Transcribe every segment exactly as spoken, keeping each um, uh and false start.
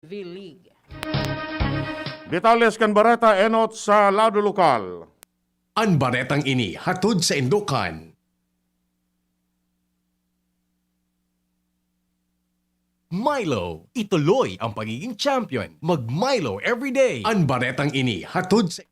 V-League. Detalles kan bareta enot sa lado lokal. An baretang ini hatod saindo kan Milo. Ituloy ang pagiging champion. Mag Milo everyday. An baretang ini hatod sa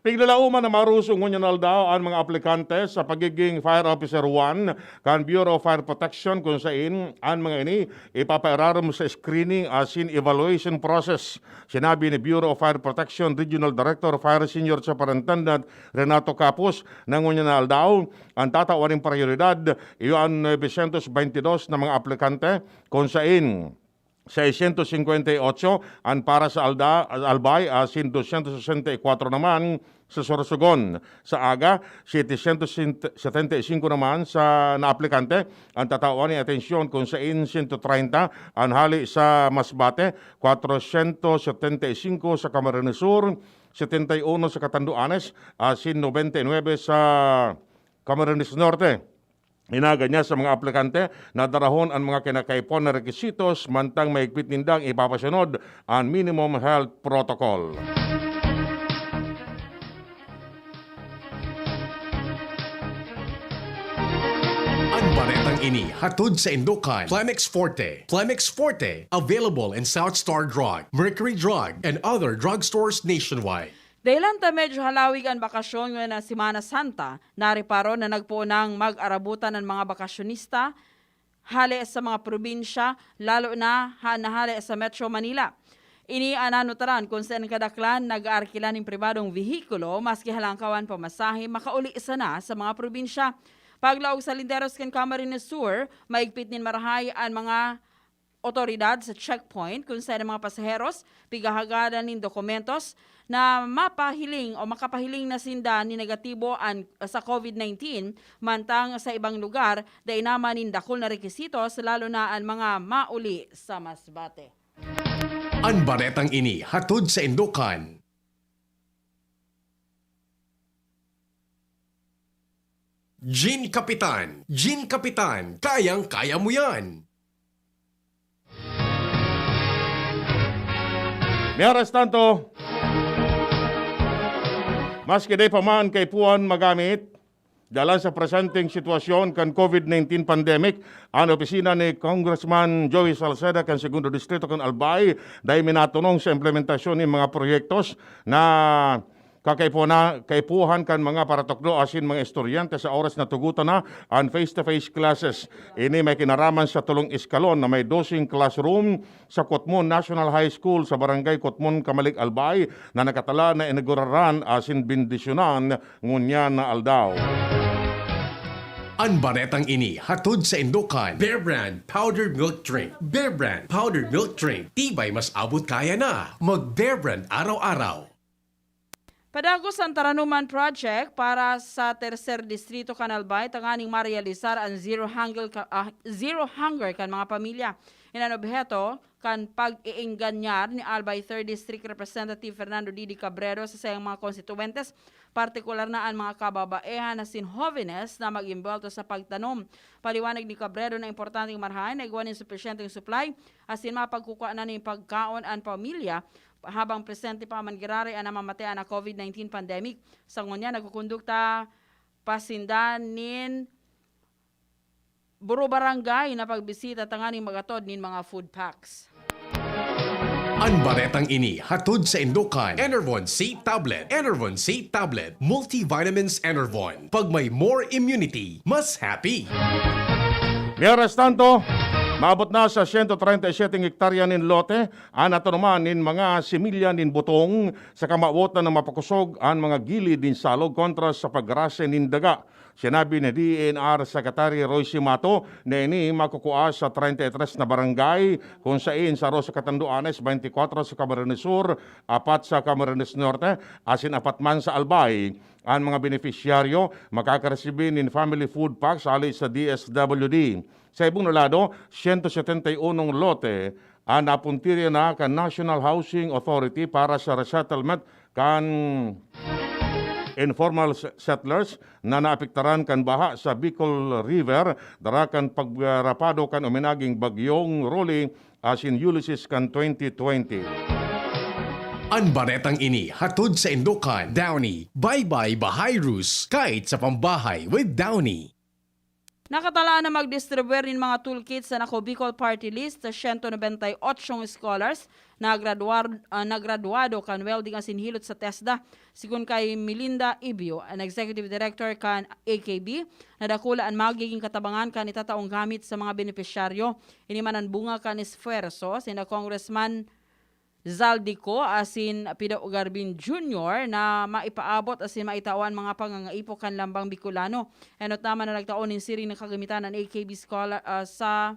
Piglalauman na maruso ngunyan na aldaw an mga aplikante sa pagiging Fire Officer one kan Bureau of Fire Protection, kun sain an mga ini ipapairarom sa screening asin evaluation process. Sinabi ni Bureau of Fire Protection Regional Director Fire Senior Superintendent Renato Capus na ngunyan na aldaw, ang tatawan nin prioridad iyo an novecientos beintidos na mga aplikante, kun sain seiscientos cincuenta y ocho an para sa Alda-, Albay, asin doscientos sesenta y cuatro naman sa Sorsogon. Sa Aga, setecientos setenta y cinco naman sa na aplikante an tatawan nin atensyon, kun sain sento treinta an hale sa Masbate, cuatrocientos setenta y cinco sa Camarines Sur, setenta y uno sa Catanduanes, asin noventa y nuebe sa Camarines Norte. Hinaga niya sa mga aplikante na darahon an mga kinakaipuhan na requisitos mantang mahigpit nindang ipapasunod an minimum health protocol. An baretang ini hatod saindo kan Plemex Forte. Plemex Forte, available in South Star Drug, Mercury Drug, and other drugstores nationwide. Dahelan ta medyo halawig an bakasyon ngona Semana Santa, nareparo na nagpoon nang mag-arabutan an mga bakasyonista hale sa mga probinsya, lalo na ha-, na hale sa Metro Manila. Ini an nanotaran kun saen kadaklan nag-aarkila nin pribadong vehikulo, maski halangkaw an pamasahe makauli sana sa mga probinsya. Paglaog sa linderos kan Camarines Sur, maigpit nin marahay an mga otoridad sa checkpoint kun saen an mga pasaheros pighahagadan nin dokumentos na mapahiling o makapahiling na sinda nin negatibo an, sa COVID nineteen, mantang sa ibang lugar, dai naman nin dakul na requisitos, lalo na an mga mauli sa Masbate. An baretang ini hatod saindo kan Gin Kapitan. Gin Kapitan, kayang-kaya mo yan. Mientras tanto, maski dai pa man kaipuhan magamit, dalan sa presenteng sitwasyon kan COVID nineteen pandemic, an opisina ni Congressman Joey Salceda kan Segundo Distrito kan Albay, dai minatunong sa implementasyon nin mga proyektos na kakaipuhan, kaipuhan kan mga paratukdo asin mga estudyante sa oras na tugotan na an face-to-face classes. Ini may kinaraman sa tolong eskalon na may doseng classroom sa Kotmon National High School sa Barangay Kotmon, Camalig, Albay, na nakatala na inauguraran asin bendisyonan ngunyan na aldaw. An baretang ini hatod saindo kan Bear Brand Powdered Milk Drink. Bear Brand Powdered Milk Drink. Tibay mas abot kaya na. Mag Bear Brand araw-araw. Padagos an Taranuman Project para sa Tercer Distrito kan Albay tanganing marealisar an zero hunger ka-, ah, zero hunger kan mga pamilya. Iyan an obheto kan pag-iingganyar ni Albay Third District Representative Fernando Didi Cabredo sa saiyang mga konstituwentes, partikular na an mga kababaehan asin hobenes na mag-imbwelto sa pagtanom. Paliwanag ni Cabredo na importanteng marahay na igwa nin supisyenteng supply asin mapagkukua na nin pagkaon an pamilya habang presente pa man giraray an namamatean na COVID nineteen pandemic. Sa ngunyan, nagkukondukta pa sinda nin buro-barangay na pagbisita tanganing mag-atod nin mga food packs. An baretang ini hatod saindo kan Enervon C Tablet. Enervon C Tablet. Multivitamins Enervon. Pag may more immunity, mas happy. Mientras tanto, maabot na sa siyento treinta y siyete hektarya nin lote an natanoman nin mga similya nin butong sa kamawotan na mapakusog an mga gilid nin salog kontra sa pagrase nin daga. Sinabi ni D E N R Secretary Roy Simato na ini makukua sa treinta y tres na barangay, kun sain saro sa Catanduanes, beintikwatro sa Camarines Sur, apat sa Camarines Norte, asin apat man sa Albay. An mga benepisyaryo makakaresibi nin family food packs hale sa D S W D. Sa ibong na lado, siyento setenta y unong lote an napuntirya na kan National Housing Authority para sa resettlement kan informal s-, settlers na naapektaran kan baha sa Bicol River, dara kan pagrapado kan uminaging Bagyong Rolly asin Ulysses kan twenty twenty. An baretang ini hatod saindo kan Downy. Bye-bye Bahayrus, kahit sa pambahay with Downy. Nakatalaan na magdistribuir nin mga toolkits sa Ako Bicol Party List sa siyento nobenta y otso scholars na gradwar-, ah, na gradwado kan welding asin hilot sa TESDA, sigon kay Melinda Ibio, an executive director kan A K B, na dakula an magiging katabangan kan itataong gamit sa mga benepisyaryo. Ini man an bunga kan esfuerso sinda Congressman Zaldy Co asin Pido Garbin Junior na maipaabot asin maitao an mga pangangaipo kan lambang Bicolano. Enot naman na nagtao nin siring na kagamitan an A K B scholar, ah, sa,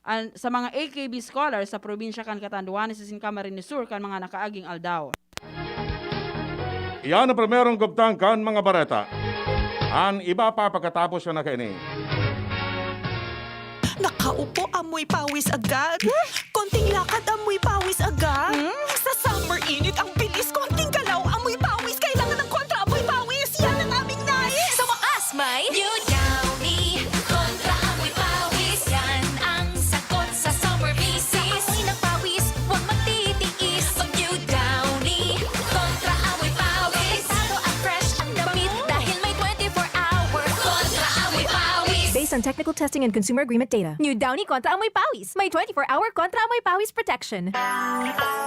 an, sa mga A K B scholar sa probinsya kan Catanduanes asin Camarines Sur kan mga nakaaging aldaw. Iyan ang primerong gubtang kan mga bareta. An iba pa pagkatapos na kaini. Nakaupo, amoy pawis agad. Konting lakad, amoy pawis agad. Hmm? Sa summer init, ang bilis. Konting galaw, amoy pawis. Kailangan ng kontra amoy pawis. Yan ang aming nais. Sa wakas, may New Downy Kontra Amoy Pawis. Yan ang sagot sa summer visit. Sa amoy ng pawis, huwag magtitiis. Mag New Downy Kontra Amoy Pawis. Delikado at fresh ang damit dahil may twenty-four hour Kontra Amoy Pawis. Based on technical testing and consumer agreement data, New Downy Kontra Amoy Pawis. May twenty-four hour Kontra Amoy Pawis protection.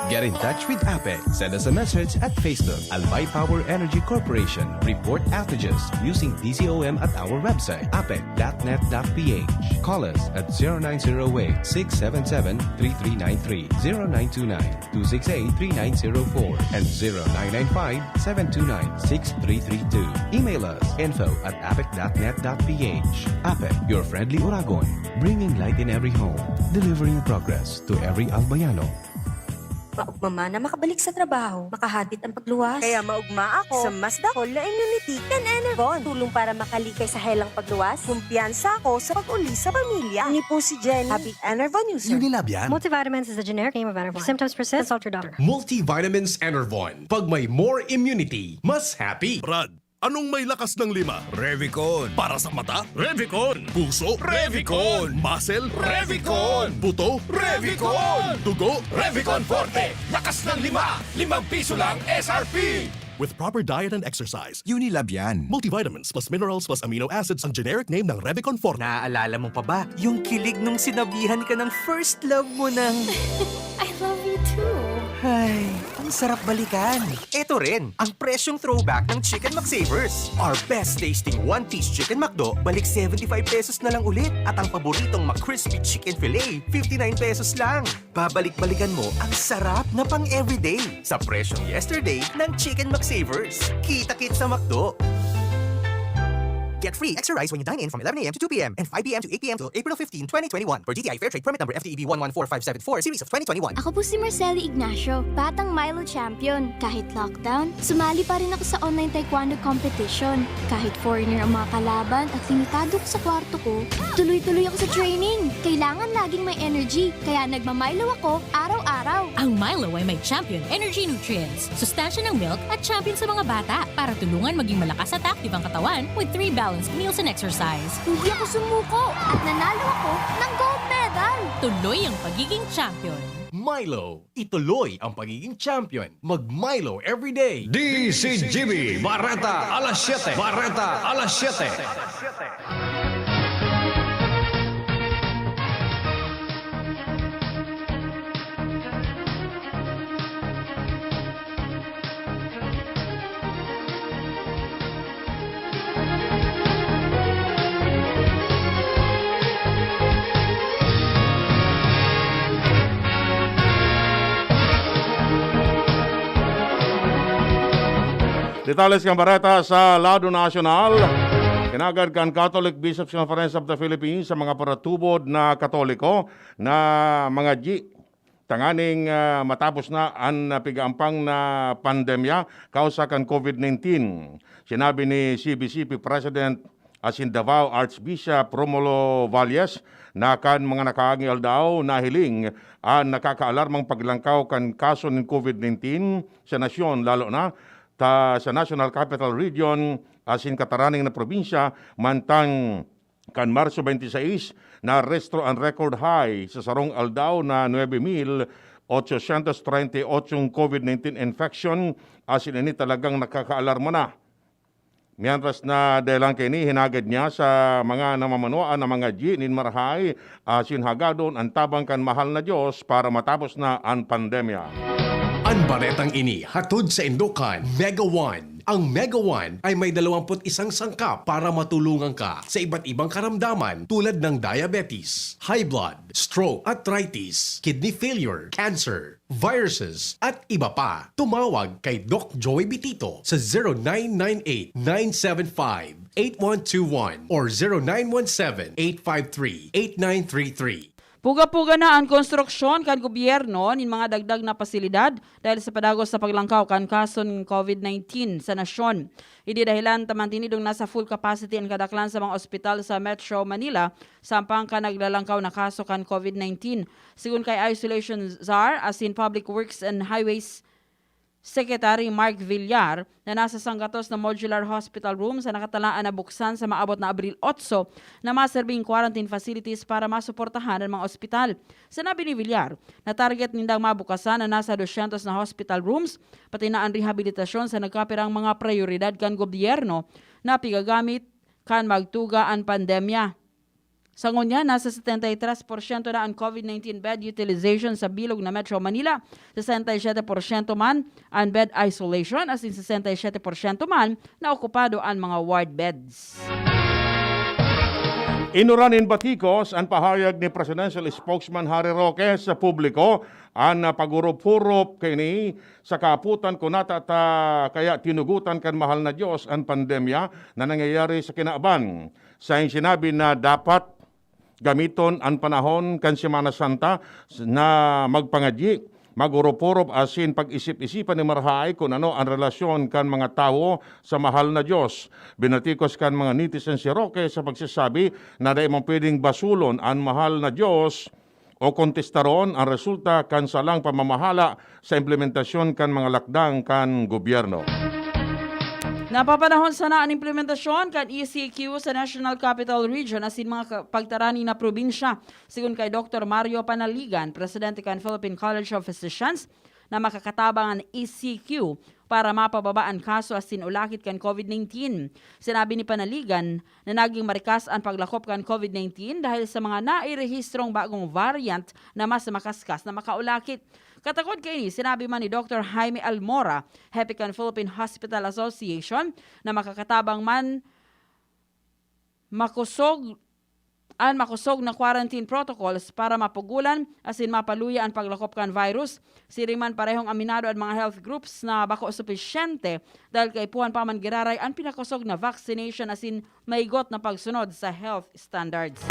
Get in touch with APEC. Send us a message at Facebook, Albay Power Energy Corporation. Report outages using D C O M at our website, apec dot net dot P H. Call us at zero nine zero eight, six seven seven, three three nine three, zero nine two nine, two six eight, three nine zero four, and zero nine nine five, seven two nine, six three three two. Email us, info at apec dot net dot P H. APEC, your friendly Oragon, bringing light in every home, delivering progress to every Albayano. Maugma man na makabalik sa trabaho, makahadit ang pagluwas. Kaya maugma ako sa mas dakul na immunity kan Enervon. Tulong para makalikay sa helang pagluwas. Kumpiyansa ako sa pag-uli sa pamilya. Ini po si Jenny, happy Enervon user. Unilab yan. Multivitamins is the generic name of Enervon. If symptoms persist, consult your doctor. Multivitamins Enervon. Pag may more immunity, mas happy. Brad, anong may lakas ng lima? Revicon. Para sa mata? Revicon. Puso? Revicon. Muscle? Revicon. Buto? Revicon. Dugo? Revicon Forte. Lakas ng lima. Limang piso lang S R P. With proper diet and exercise. Unilab yan. Multivitamins plus minerals plus amino acids ang generic name ng Revicon Forte. Naaalala mo pa ba yung kilig nung sinabihan ka ng first love mo ng I love you too. Ay, ang sarap balikan. Eto rin, ang presyong throwback ng Chicken McSavers. Our best tasting one-piece Chicken McDo, balik seventy-five pesos na lang ulit. At ang paboritong McCrispy Chicken Fillet, fifty-nine pesos lang. Babalik-balikan mo ang sarap na pang-everyday sa presyong yesterday ng Chicken McSavers. Kita-kit sa McDo. Get free extra rice when you dine in from eleven a m to two p m and five p m to eight p m till April fifteen, twenty twenty-one, per D T I Fair Trade Permit Number F T E B one one four five seven four, Series of twenty twenty-one. Ako po si Marcelo Ignacio, batang Milo champion. Kahit lockdown, sumali pa rin ako sa online taekwondo competition. Kahit foreigner ang mga kalaban at limitado ko sa kwarto ko, tuloy-tuloy ako sa training. Kailangan laging may energy, kaya nagmamilo ako araw-araw. Ang Milo ay may Champion Energy Nutrients, sustansya ng milk at champion sa mga bata para tulungan maging malakas at active ang katawan with three balanced meals and exercise. Hindi ako sumuko at nanalo ako ng gold medal. Tuloy ang pagiging champion. Milo, ituloy ang pagiging champion. Mag Milo everyday. D C G B, Bareta alas siyete. Bareta alas siyete. Detalles kan bareta sa lado nasyonal. Kinagad kan Catholic Bishops' Conference of the Philippines sa mga paratubod na Katoliko na mga G tanganing, ah, matapos na an, ah, pig-aampang na pandemya kausa kan COVID nineteen. Sinabi ni C B C P President asin Davao Archbishop Romulo Valles na kan mga nakaaging aldaw nahiling an nakakaalarmang paglangkaw kan kaso nin COVID nineteen sa nasyon, lalo na ta sa National Capital Region asin kataraning na probinsya, mantang kan Marso twenty-six, narehistro an record high sa sarong aldaw na nuebe mil ochocientos treinta y ocho COVID nineteen infection, asin ini talagang nakakaalarma na. Mientras na dahil lang kaini, hinagad niya sa mga namamanuan na mga dyi nin marahay, asin hagadon an tabang kan mahal na Dios para matapos na an pandemya. An baretang ini hatod saindo kan Mega One. Ang Mega One ay may dalawampu't isang sangkap para matulungan ka sa iba't ibang karamdaman tulad ng diabetes, high blood, stroke, arthritis, kidney failure, cancer, viruses, at iba pa. Tumawag kay Doc Joey Bitito sa zero nine nine eight, nine seven five, eight one two one or zero nine one seven, eight five three, eight nine three three. Puga-puga na an konstruksyon kan gobyerno nin mga dagdag na pasilidad dahil sa padagos sa paglangkaw kan kaso nin COVID nineteen sa nasyon. Idi dahilan ta mantinidong nasa full capacity an kadaklan sa mga ospital sa Metro Manila, sampang kan naglalangkaw na kaso kan COVID nineteen. Sigon kay Isolation Czar asin Public Works and Highways Secretary Mark Villar, na nasa sanggatos na modular hospital rooms na nakatalaan na buksan sa maabot na Abril otso na maserbing quarantine facilities para masuportahan an mga ospital. Sinabi ni Villar na target nindang mabukasan na nasa dosyentos na hospital rooms, pati na an rehabilitasyon sa nagkapirang mga prayoridad kan gobyerno na pigagamit kan magtuga an pandemya. Sa ngunyan, nasa setenta y tres porsyento na an COVID nineteen bed utilization sa bilog na Metro Manila, sesenta y siyete porsyento man an bed isolation, asin sesenta y siyete porsyento man na okupado an mga ward beds. Inura nin batikos an pahayag ni Presidential Spokesman Harry Roque sa publiko an pag-urop-hurop kaini sa kaaputan kunata ta kaya tinugotan kan mahal na Dios an pandemya na nangyayari sa kinaban. Saing sinabi na dapat gamiton an panahon kan Semana Santa na magpangadyi, mag-urop-urop asin pag-isip-isipan nin marahay kun ano an relasyon kan mga tawo sa mahal na Dios. Binatikos kan mga netizen si Roque sa pagsasabi na dai man pwedeng basulon an mahal na Dios o kontestaron an resulta kan salang pamamahala sa implementasyon kan mga lakdang kan gobyerno. Napapanahon sana an implementasyon kan E C Q sa National Capital Region asin mga ka-, pagtarani na probinsya, sigon kay Doktor Mario Panaligan, presidente kan Philippine College of Physicians, na makakatabang an E C Q para mapababa an kaso asin ulakit kan COVID nineteen. Sinabi ni Panaligan na naging marikas an paglakop kan COVID nineteen dahil sa mga nairehistrong bagong variant na mas makaskas na makaulakit. Katakod kaini, sinabi man ni Doktor Jaime Almora, hepe kan Philippine Hospital Association, na makakatabang man makosog an makosog na quarantine protocols para mapugolan asin mapaluya an paglakop kan virus. Siring man, parehong aminado an mga health groups na bako supisyente dahil kaipuhan pa man giraray an pinakosog na vaccination asin maigot na pagsunod sa health standards.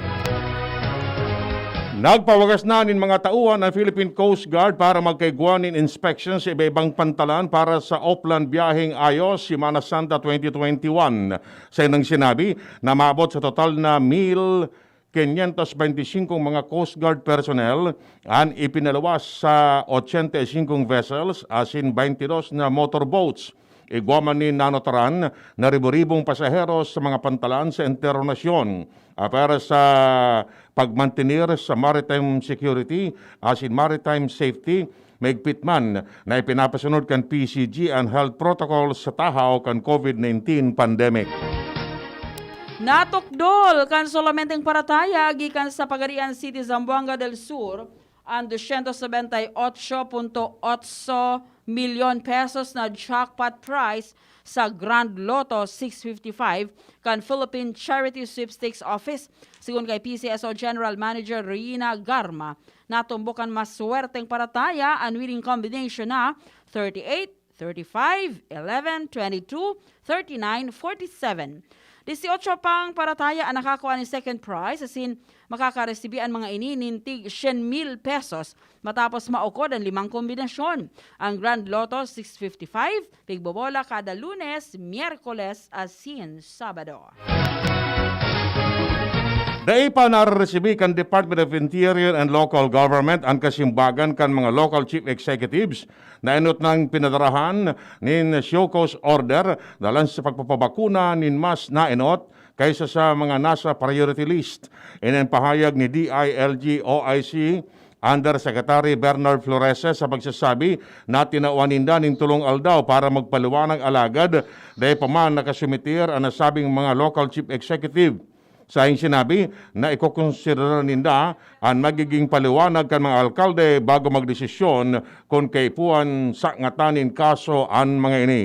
Nagpawagas na nin mga tauhan ang Philippine Coast Guard para magkaigwa nin inspection sa iba-ibang pantalan para sa Oplan Biyaheng Ayos, Semana Santa twenty twenty-one. Sa inang sinabi na maabot sa total na mil quinientos veinticinco mga Coast Guard personnel an ipinaluwas sa ochenta y cinco vessels asin twenty-dos na motorboats. Igwa man nin nanotaran na ribo-ribong pasaheros sa mga pantalan sa entero nasyon. Apwera sa pagmantener sa maritime security asin maritime safety, maigpit man na ipinapasunod kan P C G an health protocol sa tahaw kan COVID nineteen pandemic. Natukdol kan solamenteng parataya gikan sa Pagadian City, Zamboanga del Sur, an dosyentos nobenta y ocho punto otso milyon pesos na jackpot prize sa Grand Lotto six fifty-five kan Philippine Charity Sweepstakes Office. Sigon kay P C S O General Manager Reina Garma, natumbok kan maswerteng parataya, an winning combination na thirty-eight, thirty-five, eleven, twenty-two, thirty-nine, forty-seven. Dieciocho pang parataya an nakakua nin second prize, asin makakaresibi an mga ini nin tig syen mil pesos matapos maukod an limang kombinasyon. Ang Grand Lotto six fifty-five, pigbobola kada Lunes, Miyerkules, asin Sabado. Dai pa nareresibi kan Department of Interior and Local Government an kasimbagan kan mga local chief executives na enot nang pinadarahan nin show cause order dalan sa pagpapabakuna nin mas naenot kaysa sa mga nasa priority list. Ini an pahayag ni D I L G O I C Undersecretary Bernard Florese sa pagsasabi na tinawan ninda nin tolong aldaw para magpaliwanag, alagad dai pa man nakasumiter an nasabing mga local chief executive. Saing sinabi na ikokonsiderar ninda an magiging paliwanag kan mga alkalde bago magdesisyon kun kaipuhan sangatan nin kaso an mga ini.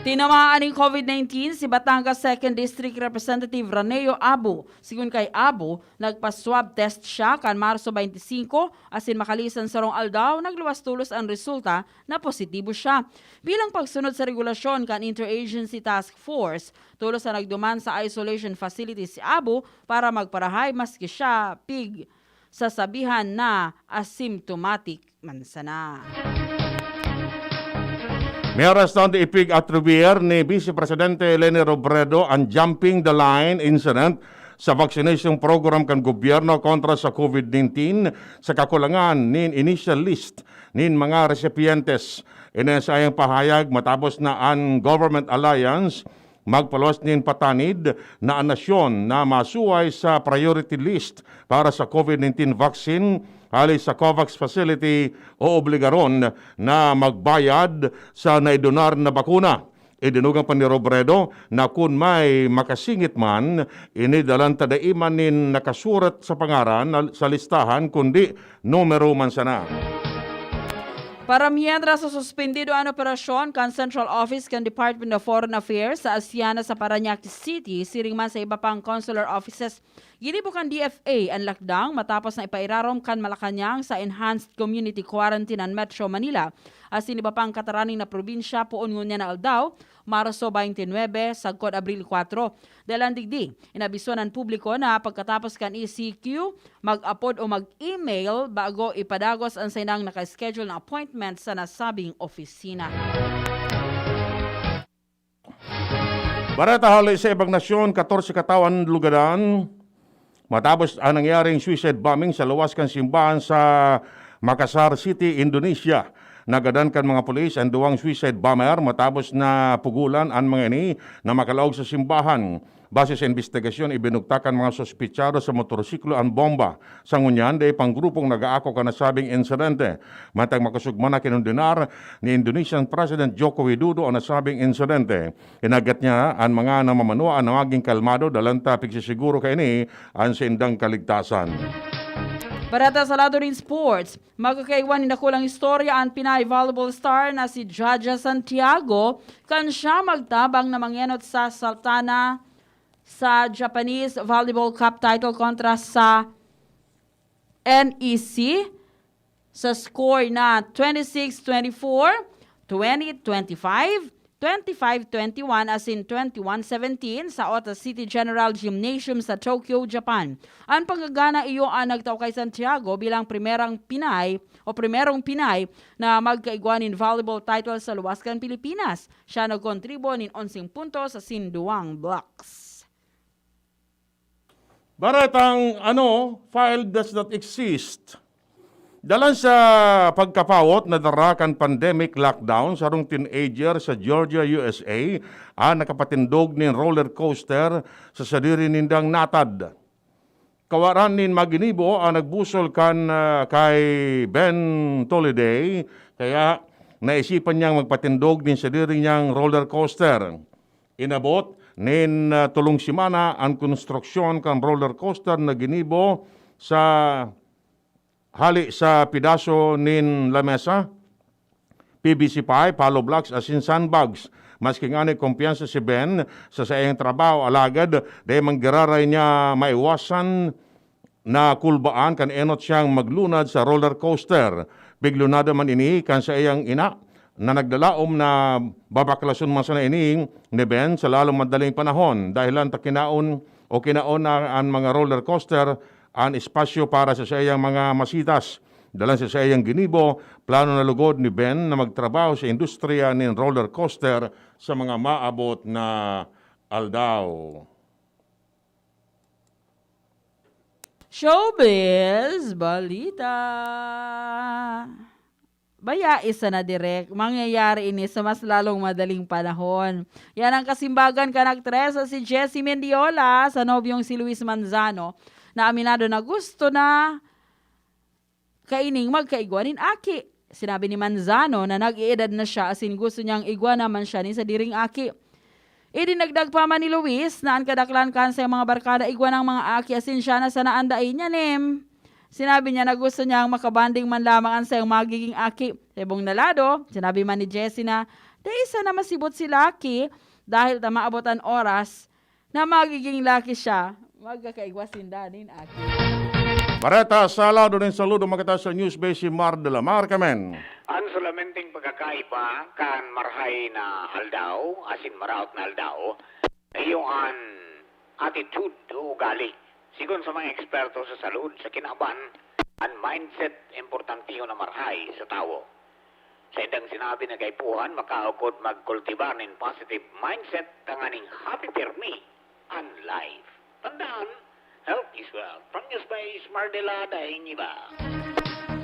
Tinamaan nin COVID nineteen si Batangas Second District Representative Raneo Abo. Sigon kay Abo, nagpa-swab test siya kan Marso twenty-five asin makalisan sarong aldaw, nagluwas tolos an resulta na positibo siya. Bilang pagsunod sa regulasyon kan Interagency Task Force, tolos na nagduman sa isolation facility si Abo para magparahay, maski siya pig sasabihan na asymptomatic man sana. May arestante ipig-atribuir ni Vice Presidente Leni Robredo an jumping the line incident sa vaccination program kan gobyerno kontra sa COVID nineteen sa kakulangan nin initial list nin mga recipientes. Ini sa iyang pahayag matapos na an Government Alliance magpaluwas nin patanid na an nasyon na masuway sa priority list para sa COVID nineteen vaccine hali sa COVAX facility o obligaron na magbayad sa naidonar na bakuna. Idinugang pa ni Robredo na kun may makasingit man, ini dalan ta dai man nin nakasurat sa pangaran na sa listahan, kundi numero man sana. Para mientras, sususpendido an operasyon kan Central Office kan Department of Foreign Affairs sa Asiana sa Parañaque City, siring man sa iba pang consular offices. Ginibo kan D F A an lockdown matapos na ipairarom kan Malacañang sa enhanced community quarantine an Metro Manila asin iba pang kataraning na probinsya poon ngunyan na aldaw, Marso twenty-nine, sagkod Abril kuwatro. Dahil an digdi, inabisuhan an publiko na pagkatapos kan E C Q, mag-apod o mag-email bago ipadagos an saindang naka-schedule na appointment sa nasabing opisina. Bareta hali sa ibang nasyon, katorse ka tawo an lugadan matapos ang nangyaring suicide bombing sa luwas kan simbahan sa Makassar City, Indonesia. Nagadan kan mga pulis ang duwang suicide bomber matapos na pugulan an mga ini na makalaog sa simbahan. Base sa imbestigasyon, ibinugtak kan mga suspetsado sa motorsiklo an bomba. Sa ngunyan, dai pang grupong nag-aako kan nasabing insidente. Mantang makosog man na kinondenar ni Indonesian President Joko Widodo ang nasabing insidente. Inagat niya an mga namamanuan na magin kalmado, dalan ta pigsisiguro kaini an saindang kaligtasan. Bareta sa lado nin sports, magkakaiwan nin dakulang istorya an Pinay volleyball star na si Jaja Santiago kan siya magtabang na mangenot sa Saltana sa Japanese Volleyball Cup title kontra sa N E C sa score na twenty-six twenty-four, twenty twenty-five, twenty-five twenty-one asin twenty-one seventeen sa Ota City General Gymnasium sa Tokyo, Japan. An panggagana iyo an nagtao kay Santiago bilang primerang Pinay o primerong Pinay na magkaigwa nin volleyball title sa luwas kan Pilipinas. Siya nagkontribo nin onseng puntos sa sinduang blocks. Baretang ano, file does not exist. Dalan sa pagkapawot na dara kan pandemic lockdown, sarong teenager sa Georgia, U S A, ang nakapatindog nin roller coaster sa sadiri nindang natad. Kawaran nin maginibo ang nagbusol kan, ah, kay Ben Toliday, kaya naisipan niyang magpatindog nin sadiri niyang roller coaster. Inabot nin, ah, tolong semana an konstruksyon kan roller coaster na ginibo sa, hali sa pedaso nin lamesa, P V C pipe, hollow blocks asin sandbags. Maski ngani kumpiyansa si Ben sa saiyang trabaho, alagad dai man giraray niya maiwasan na kulbaan kan enot siyang maglunad sa roller coaster. Piglunada man ini kan saiyang ina na nagdalaom na babaklason man sana ini ni Ben sa lalong madaling panahon. Dahilan ta kinaon o kinaon na an mga roller coaster an espasyo para sa saiyang mga masitas. Dalan sa saiyang ginibo, plano na lugod ni Ben na magtrabaho sa industriya nin roller coaster sa mga maabot na aldaw. Showbiz Balita. Baya, isa na direk. Mangyayari ini sa mas lalong madaling panahon. Yan ang kasimbagan kan aktres si Jessie Mendiola sa nobyong si Luis Manzano, na aminado na gusto na kaining magkaigwa nin aki. Sinabi ni Manzano na nag-eedad na siya asin gusto niyang igwa naman siya nin sadiring aki. Idinagdag pa man ni Luis na an kadaklan kan saiyang mga barkada igwa nang mga aki asin siya na sana an dai niya nin. Sinabi niya na gusto niyang makabanding man lamang an saiyang magiging aki. Sa ibong na lado, sinabi man ni Jessie na dai sana masibot si Lucky dahil ta maabot an oras na magiging lucky siya. Magkakaigwa sinda nin aki. Bareta sa lado nin saludo, magkata sa News Base si Mar de la Mar Carmen. An solamenteng pagkakaiba kan marahay na aldaw asin maraot na aldaw, iyo an attitude o ugali. Sigon sa mga eksperto sa salud sa kinaban, an mindset importantihon na marahay sa tawo. Sa indang sinabi na kaipuhan, makaukod magkultibar nin positive mindset tanganing happy pirmi an life. Tandaan, health is wealth. From News Base, Mardela Daingiba.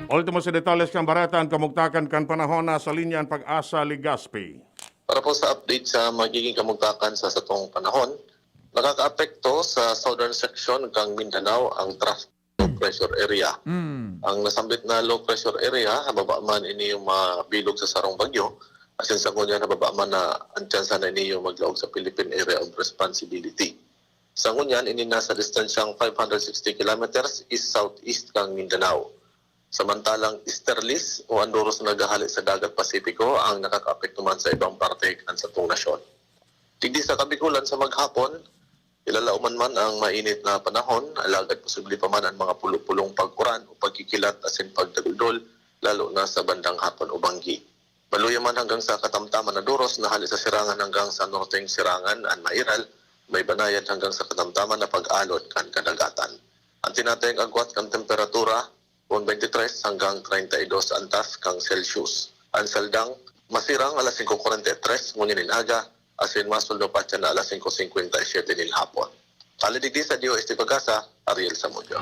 Ultimo sa detalles kan bareta, an kamugtakan kan panahon. Nasa linya an Pag-asa Legazpi. Para po sa update sa magiging kamugtakan sa satong panahon, nakakaapekto sa southern section kan Mindanao ang trough low pressure area. Mm. Ang nasambit na low pressure area, hababa man ini yung mabilog sa sarong bagyo, asin sa ngunyan hababa man na ang tsansa na ini yung maglaog sa Philippine Area of Responsibility. Sa ngunyan, ini nasa distansyang five hundred sixty kilometers east-southeast kan Mindanao. Samantalang easterlies o anduros na naghahali sa Dagat Pasipiko ang nakakaapekto man sa ibang parte kan satong nasyon. Digdi sa Kabikulan sa maghapon, ilalauman man ang mainit na panahon, alagad posible pa man ang mga pulo-pulong pag-uran o pagkikilat asin pagdaguldol, lalo na sa bandang hapon o banggi. Maluya man hanggang sa katamtaman na duros na hali sa sirangan hanggang sa norteng sirangan an mairal, may banayad hanggang sa katamtaman na pag-alon kan kadagatan. An tinatayang agwat kan temperatura, kun twenty-three hanggang treinta y dos antas kan Celsius. An saldang, masirang alas singko kwarenta y tres ngunyan nin aga, asin masuldo pa siya na alas singko singkwenta y siyete nin hapon. Hali digdi sa D O S T Pag-asa, Ariel Samudio.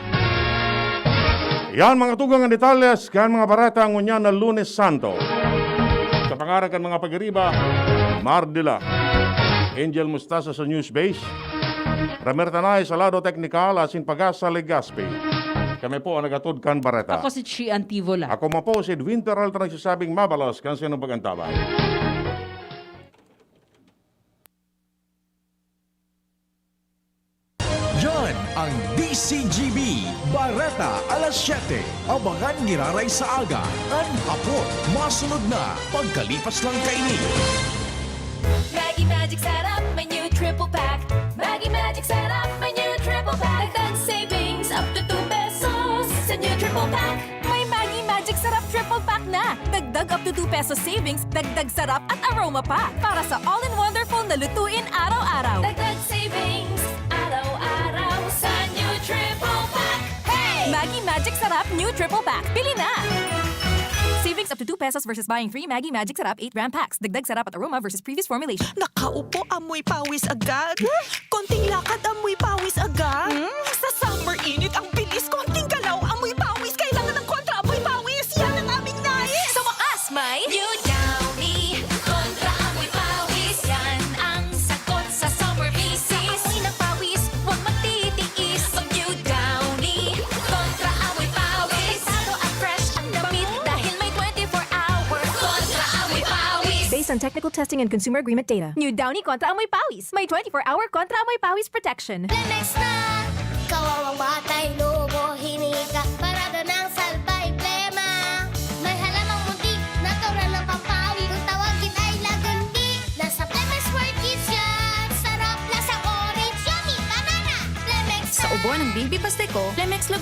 Yan, mga tugang, ang detalles kan mga bareta ngunyan na Lunes Santo. Sa pangaran kan mga pag-iriba, Mardila, Angel Mustasa sa News Base, Ramer Tanay sa lado teknikal, asin Pag-asa Legazpi. Kami po ang nagatod kan bareta. Ako si Chi Antivola. Ako man po si Edwin Peralta, nagsasabing mabalos kan sinong pag-antabay. Yan ang D C G B, Bareta alas siyete. Abangan giraray sa aga, an hapon, masunod na pagkalipas lang kaini. Maggi Magic Sarap, may new triple pack. Maggi Magic Sarap, may new triple pack. Dagdag savings up to two pesos sa new triple pack. May Maggi Magic Sarap Triple Pack na! Dagdag up to two pesos savings, dagdag sarap at aroma pa! Para sa all-in-wonderful na lutuin araw-araw. Dagdag savings, araw-araw sa new Triple Pack. Hey! Maggi Magic Sarap New Triple Pack. Bili na! Savings up to two pesos versus buying three Maggi Magic Sarap eight gram packs. Dagdag sarap at aroma versus previous formulation. Nakaupo, amoy pawis agad. Konting lakad, amoy pawis agad. Hmm? Sa summer init, ang bilis. Konting galaw, amoy pawis. Kailangan ng Kontra Amoy Pawis. Yan ang aming nais. Sa wakas, may New Downy Kontra Amoy Pawis. Yan ang sagot sa summer misis. Amoy ng pawis, huwag magtitiis. Mag New Downy Kontra Amoy Pawis. Protektado at fresh ang damit dahil may twenty-four hour Kontra Amoy Pawis. Based on technical testing and consumer agreement data. New Downy Kontra Amoy Pawis. May twenty-four hour Kontra Amoy Pawis protection. Lemex na! Kawawang batay, lobo, hinika, parada ng salbay, plema. May halamang munti, natural ng pampawi. Kung tawagin ay lagundi, nasa Lemex World Kids yan. Sarap, lasang orange, yummy, banana. Lemex Sa na! Ubo ng Baby Pasteco, Lemex